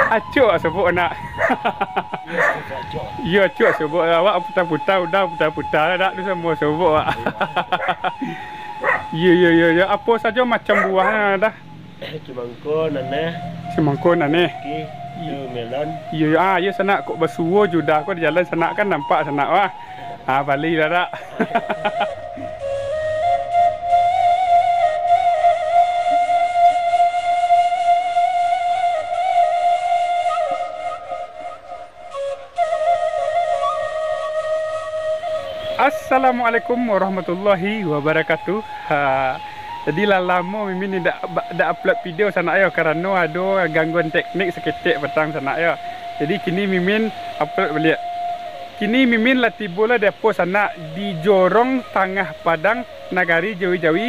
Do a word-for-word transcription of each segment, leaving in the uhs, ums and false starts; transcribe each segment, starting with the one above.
Acok sobok nak. Iyo, acok sobok. Awak puta-puta, udah puta-puta dah, tu samo sobok awak. Iyo, iyo, iyo, iyo. Apo sajo macam buah dah? Cimangko, naneh. Cimangko, naneh. Oke, tu melon. Iyo, iyo. Ah, iyo sanak, kok basuo judah ko di jalan sanak kan nampak sanak wah. Ah, bali lah dak. Assalamualaikum warahmatullahi wabarakatuh. Ha, jadi lah lamo Mimin ni dak, dak upload video sanak yo, karano ado gangguan teknik saketek patang sanak yo. Jadi kini Mimin upload baliak. Kini Mimin lah tibo lah di apo sanak, di Jorong Tangah Padang, Nagari Jawi-Jawi,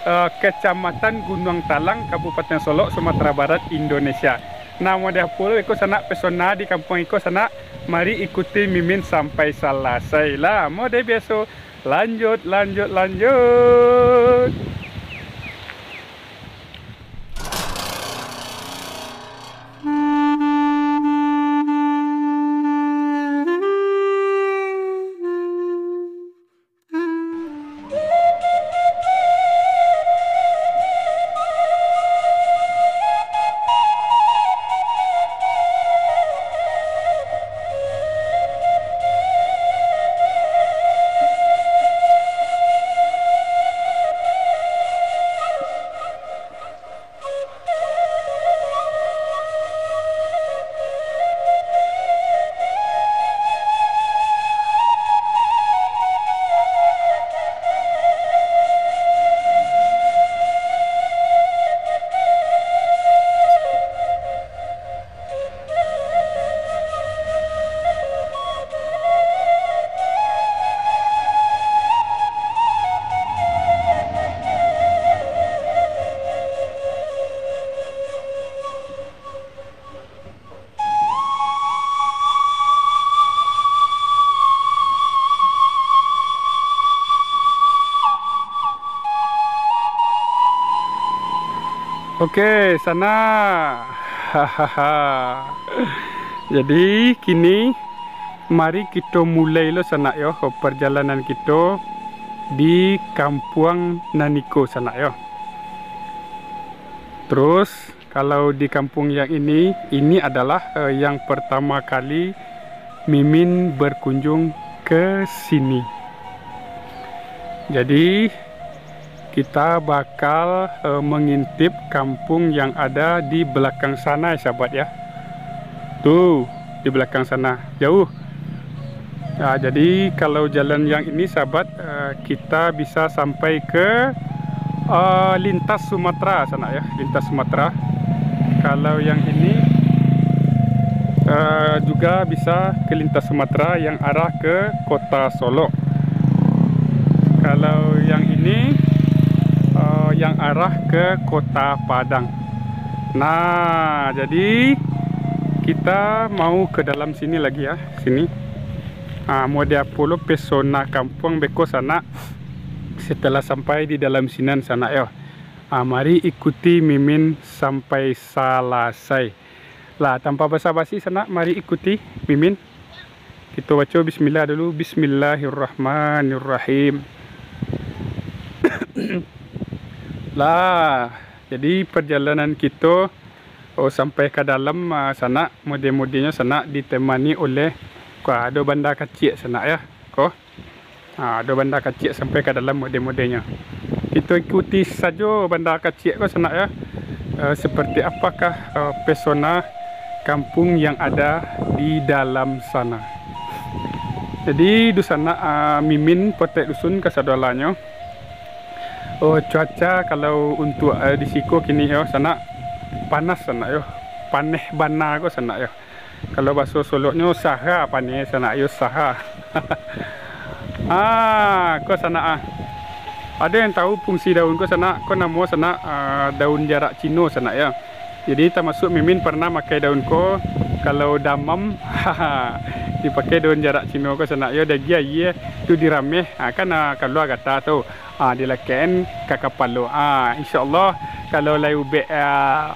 eh, Kecamatan Gunuang Talang, Kabupaten Solok, Sumatera Barat, Indonesia. Namo di apo lo iko sanak, pesona di kampuang iko sanak, mari ikuti Mimin sampai salasai lah. Mode biaso, lanjut, lanjut, lanjut. Oke, sanak. Hahaha. Jadi, kini mari kito mulai lo sanak yo, perjalanan kito di kampuang nan iko sanak yo. Terus, kalau di kampung yang ini, ini adalah, eh, yang pertama kali Mimin berkunjung ke sini. Jadi, kita bakal, eh, mengintip kampung yang ada di belakang sana, sahabat, ya. Tuh, di belakang sana, jauh. Ah, jadi, kalau jalan yang ini, sahabat, eh, kita bisa sampai ke, eh, lintas Sumatera, sanak, ya, lintas Sumatera. Kalau yang ini, eh, juga bisa ke lintas Sumatera yang arah ke Kota Solok. Kalau yang ini, eh, yang arah ke Kota Padang. Nah, jadi kita mau ke dalam sini lagi, ya, sini. Ah, mode apo lo pesona kampuang beko sanak setelah sampai di dalam sinan sanak yo. Ah, mari ikuti Mimin sampai salasai. Lah, tanpa basa-basi sanak, mari ikuti Mimin. Kito baco bismillah dulu. Bismillahirrahmanirrahim. Lah, jadi perjalanan kito, oh, sampai ka dalam, ah, sanak, mode-modenyo sanak ditemani oleh, ko, ado banda kaciak sanak, ya. Ko. Ha, ado banda kaciak sampai ka dalam mode-modenyo. Kito ikuti sajo banda kaciak ko sanak, ya. Eh, seperti apakah, eh, pesona kampung yang ada di dalam sana. Jadi, dunsanak, ah, Mimin Potek Dusun kasadoalanyo. Oh, cuaca kalau untuk, eh, di siko kini yo, sanak, panas sanak yo. Paneh bana ko sanak yo. Kalau baso Soloknyo saha paneh sanak yo, saha. Ah, ko sanak ah. Ado yang tahu fungsi daun ko sanak? Ko namo sanak, ah, daun jarak Cino sanak yo. Jadi, tamasuak Mimin pernah makai daun ko, kalau damam, dipakai daun jarak Cino ko sanak yo, diagiah aia tu dirameh, ha, kan, ha, kalua gata tu, ha, dilakekkan ka kapalo. Ha, insyaallah, kalau lai ubek, ha,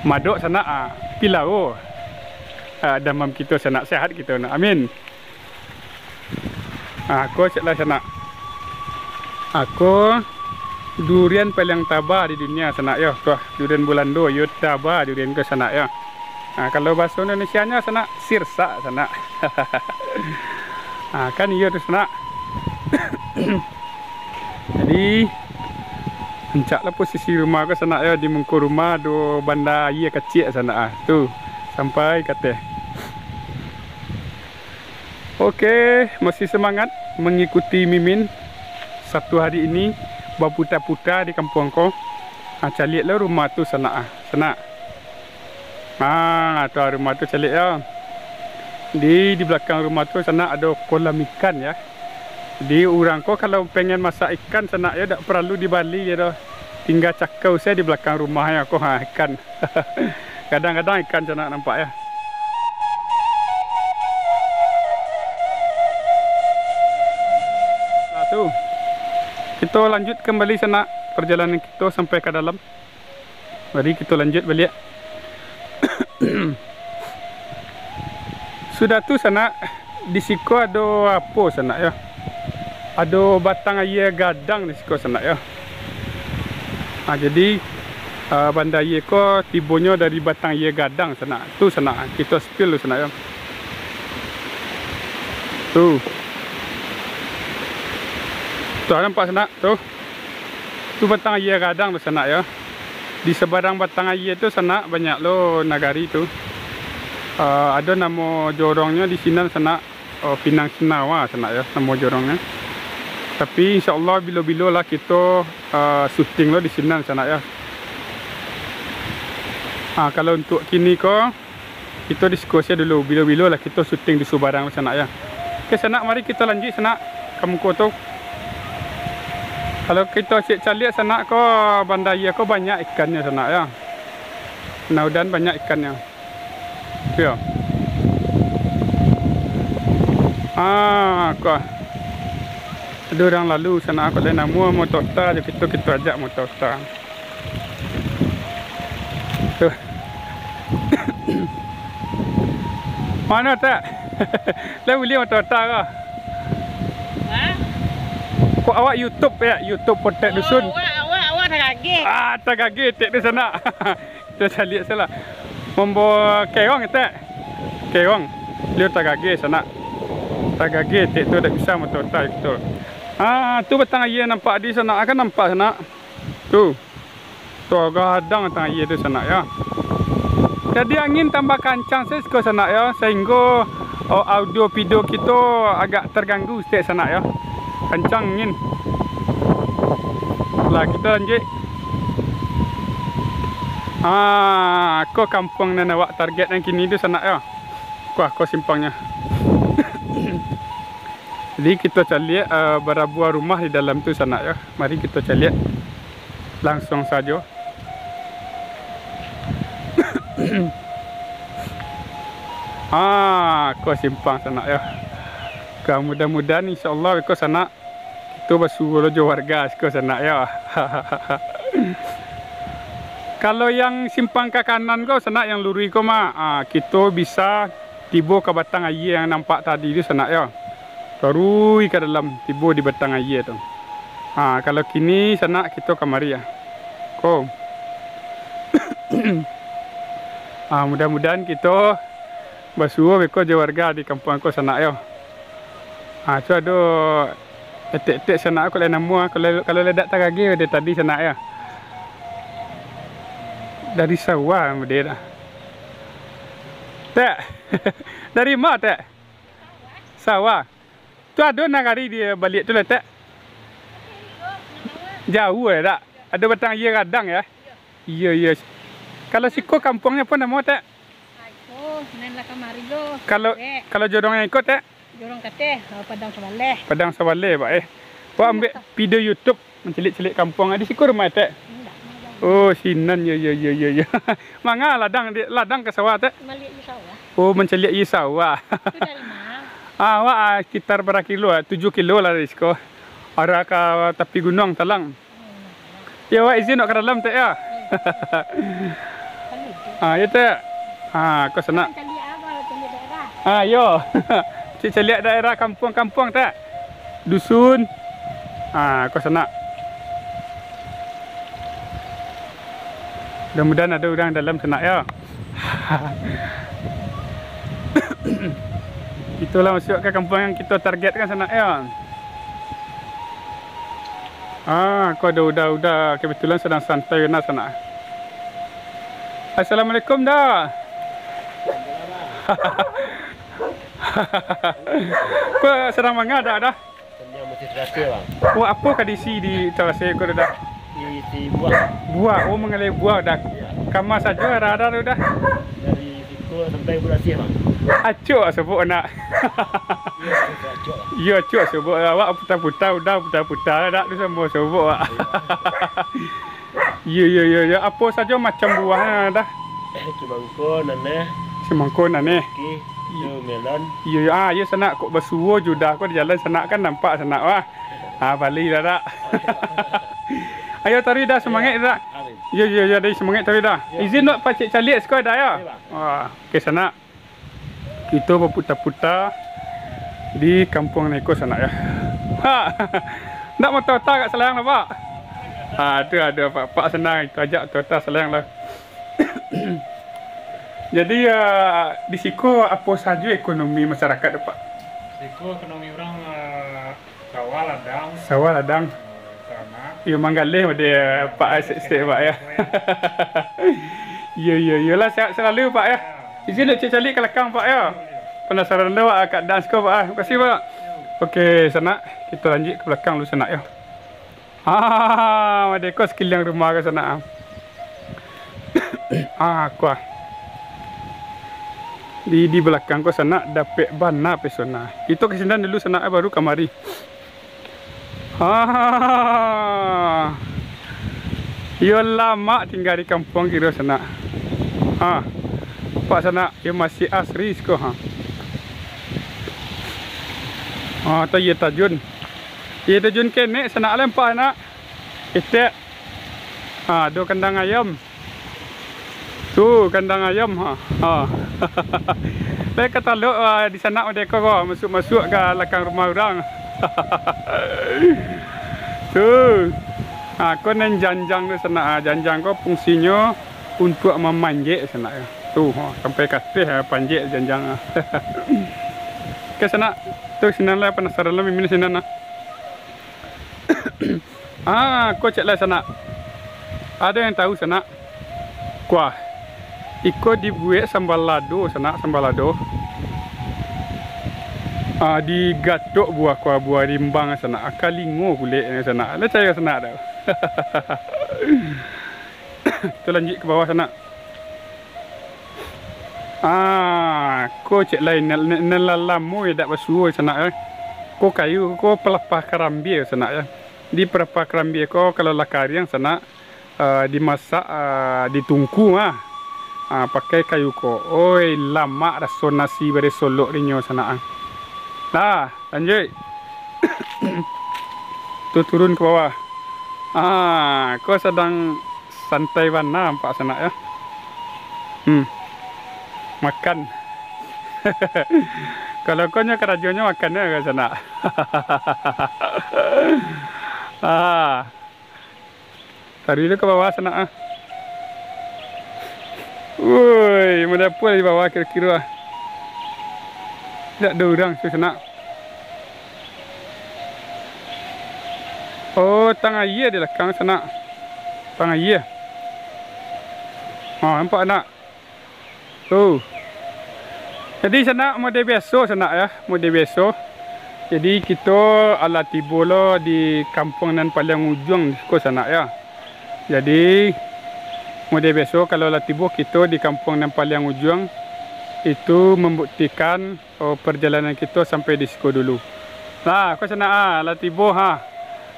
madok sanak, ha, Pilau. Ah, damam kito sanak, sehat kito nak. Amin. Ah, ko cek lah sanak. Ako durian paling taba di dunia sanak yo. Ko durian Bulando yo taba durian ko sanak yo. Ah, kalau bahaso Indonesianyo sanak, sirsak sanak. Ah, kan iyo tu sanak. Jadi, rancak lah posisi rumah ko sanak yo, di muko rumah ado banda aia kaciak sanak ah. Tu, sampai ka ateh. Oke, masih semangat mengikuti Mimin. Satu hari ini baputa-puta di kampuang ko. Ah, caliak lah rumah tu sanak ah. Sanak. Ah, tu rumah tu caliak yo. Di, di balakang rumah tu sanak ado kolam ikan yo. Jadi urang ko kalau pengen masak ikan sanak yo, dak paralu dibali yo doh. Tingga cakau sajo di balakang rumah yo ko, ha, ikan. Kadang-kadang ikan sanak nampak yo. Nah, tu. Kito lanjut kembali sanak perjalanan kito sampai ka dalam. Mari kito lanjut baliak. Sudah tu sanak, di siko ado apo sanak yo? Ado batang aia gadang di siko sanak yo. Ha, jadi, ah, banda aia ko tibonyo dari batang aia gadang sanak. Tu sanak, kito spill tu sanak yo. Tu. Tu nampak sanak, tu. Tu batang aia gadang tu sanak yo. Di sabarang batang aia tu sanak banyak lo nagari tu. Ah, ado namo jorongnyo di sinan sanak, oh, Pinang Sinawa sanak yo namo jorongnyo. Tapi insyaallah bilo-bilo lah kito, ah, syuting lo di sinan sanak yo. Ah, kalau untuak kini ko, kito diskusi dulu, bilo-bilo lah kito syuting di subarang sanak yo. Oke sanak, mari kito lanjuik sanak ka muko tu. Kalau kito cek caliak sanak ko, banda aia ko banyak ikannyo sanak yo. Mudah-mudahan banyak ikannyo. Tu yo. Ah, ko. Ado urang lalu sanak ko, lai namuah motor ta jo kito, kito ajak motor ta. Tuh. Mano, Tek? Lah buli motor ta ko? Ha? Kok awak YouTube yo? YouTube Potek Dusun. Oh, awak, awak, awak tagageh. Ah, tagageh Tek tu sanak. Kito caliak salah. Mambawa kerong, Tek. Kerong. Baliau tagageh sanak. Tagageh Tek tu, dak bisa motor ta kito. Ah, tu batang aia nampak di sanak, kan nampak sanak. Tu. Tu gadang batang aia tu sanak yo. Jadi angin tambah kancang sajo siko sanak yo, sahinggo, oh, audio video kito agak terganggu saketek sanak yo. Kancang angin. Lah, kito lanjuik. Ah, ko kampuang nan awak target nan kini tu sanak yo. Ko, ko simpangnyo. Jadi kito caliak, eh, barabuah rumah di dalam tu sanak yo. Mari kito caliak. Langsuang sajo. Ah, ko simpang sanak yo. Ka mudah-mudahan insyaallah beko sanak kito basuo lo jo warga siko sanak yo. Kalau yang simpang ka kanan ko sanak, yang luruih ko mah, ah, kito bisa tibo ka batang aia yang nampak tadi tu sanak yo. Taruih ka dalam, tibo di batang aia tu. Ha, kalau kini sanak kito kamari yo. Ko. Ha, mudah-mudahan kito basuo beko jo warga di kampuang ko sanak yo. Ha, tu ado etek-etek sanak ko lai namuah, kalau, kalau lai dak tagageh dari tadi sanak yo. Dari sawah mode dah. Tek. Dari ma, Tek? Sawah. Tu ado nagari di baliak tu lah, Tek? Jauah, eh, dak? Ado batang aia gadang, yo? Iyo, iyo. Kalau siko kampuangnyo apo namo, Tek? Aiko, nan lah kamari lo. Kalau, Tek. Kalau jorong yang iko, Tek? Jorong kateh, ah, Padang Sabaleh. Padang Sabaleh, Pak, eh. Wak ambek video YouTube. Mancaliak-caliak kampuang. Di siko rumah Etek? Indak, magang. Oh, sinan, yo, yo, yo, yo, yo. Manga ladang, di, ladang ka sawah, Tek? Maliak di sawah. Oh, mancaliak di sawah. Itu dari ma? Ah, awak, ah, sekitar bara kilo, ah, tujuh kilo lah dari siko. Arah ka tapi gunuang, Talang. Hmm. Yo, awak izin awak ka dalam, Tek, yo? Hmm. Ah, yo, Tek. Ha, ko sanak. Caliak apo, caliak daerah? Ha, yo. Cik caliak daerah kampuang-kampuang tak? Dusun. Ha, ko sanak. Mudah-mudahan ado urang dalam sanak yo. Itulah masuak ka kampuang yang kito targetkan sanak yo. Ah, ko ado uda-uda kebetulan sadang santai bana sanak. Assalamualaikum, Da. Ko sadang manga, Da, Da? Sambiang musik tarasai, Bang. Wah, apo ka diisi di tarasai ko, Da? Isi buah. Buah, oh, manggaleh buah, Da. Iyo. Kama sajo arah-arah tu, Da? Dari siko sampai Bulasiah, Bang. Acok sobok nak. Iyo, acok, Bang. Iyo, acok sobok. Awak puta-puta, uda puta-puta, Da, tu samo sobok, Wak. Iyo. Iyo, iyo, iyo, iyo. Apo sajo macam buahnyo, Da? Simangko, naneh. Simangko, naneh. Oke, iyo. Iyo, melon. Iyo, iyo. Ah, iyo, sanak, kok basuo jo, Da, kok di jalan sanak kan nampak sanak, wah. Ah, bali lah, Da. Ayo, taruih, Da, semangat, Da. Amin. Iyo, iyo, iyo, Da, semangat taruih, Da. Iyo. Izin, Wak, pacik caliak siko, Da, yo. Iyo, Bang. Wah, oke, sanak. Kito baputa-puta di kampuang nan iko sanak yo. Ha. Ndak mota-mota agak salayang lah, Pak. Ha, tu ado Pak-pak sanang, itu ajak mota-mota salayang lah. Jadi, eh, di siko apo sajo ekonomi masyarakat tu, Pak? Siko ekonomi urang, eh, Sawah ladang. Sawah ladang. Eh, tanak. Iyo, manggaleh pado, Pak, eh, sek-sek, Pak, yo. Iyo, iyo, iyolah, sehat selalu, Pak, yo. Yo. Izin nak caliak ka balakang, Pak, yo. Yo, yo. Panasaran lo, Pak, keadaan siko, Pak, eh. Makasih, Pak. Yo. Oke, sanak, kito lanjuik ka balakang dulu, sanak, yo. Ah, mode ko sakaliling rumah ko, sanak. Ah, kuah. Di, di balakang ko, sanak, dapek bana pesona. Kito ka sinan dulu, sanak, eh, baru kamari. Ah, iyo lamak tingga di kampuang kiro, sanak. Ha, nampak, sanak, iyo masih asri siko, ha. Ha, tu aia tajun. Aia tajun kenek, sanak, lai nampak, sanak. Ketek. Ha, ado kandang ayam. Tu, kandang ayam, ha. Ha. Lai ka talok, ah, di sanak mode ko, ko, masuak-masuak ka balakang rumah urang. Tu. Ha, ko nan janjang tu, sanak, ah. Janjang ko fungsinyo untuak mamanjek, sanak, yo. Tu, ha, sampai ka ateh, ah, panjek janjang, ah. Oke, sanak. Tu, sinan lah, panasaran lah, mimih sinan lah. Ah, ko cek lai, sanak. Ado yang tahu, sanak? Kuah. Iko dibuek sambal lado, sanak, sambal lado. Ah, digatok buah kuah, buah rimbang, sanak. Kalingo kulek, sanak. Lai cayo, sanak, tu. Kito lanjuik ka bawah, sanak. Ah, ko cek lai, nan, nan, nan lah lamo yo dak basuo, sanak, eh. Ko kayu, ko palapah karambia, sanak, yo. Di palapah karambia ko, kalau lah kariang, sanak, eh, dimasak, eh, ditungku, ah. Ah, pakai kayu ko. Oi, lamak raso nasi bare solok dinyo, sanak, ah. Nah, lanjuik. Tu turun ka bawah. Ah, ko sadang santai bana nampak, sanak, yo. Hmm. Makan. Kalau ko nyo karajonyo makan nyo, sanak. Ah. Taruih dulu ka bawah, sanak, ah. Woi, mode apo di bawah kiro-kiro, ah? Dak ado urang tu, sanak. Oh, tang aia di balakang, sanak. Tang aia. Ha, nampak, nak? Tu. Jadi, sanak, mode biaso, sanak, yo, mode biaso. Jadi, kito alah tibo lo di kampuang nan paliang ujuang di siko, sanak, yo. Jadi, mode biaso, kalau lah tibo kito di kampuang nan paliang ujuang, itu mambuktikan, oh, parjalanan kito sampai di siko dulu. Nah, ko sanak, ah, lah tibo, ha.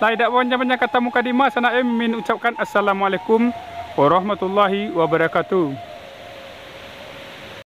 Lah, indak panjang-panjang kata mukadimah, sanak, eh, min ucapkan assalamualaikum warahmatullahi wabarakatuh.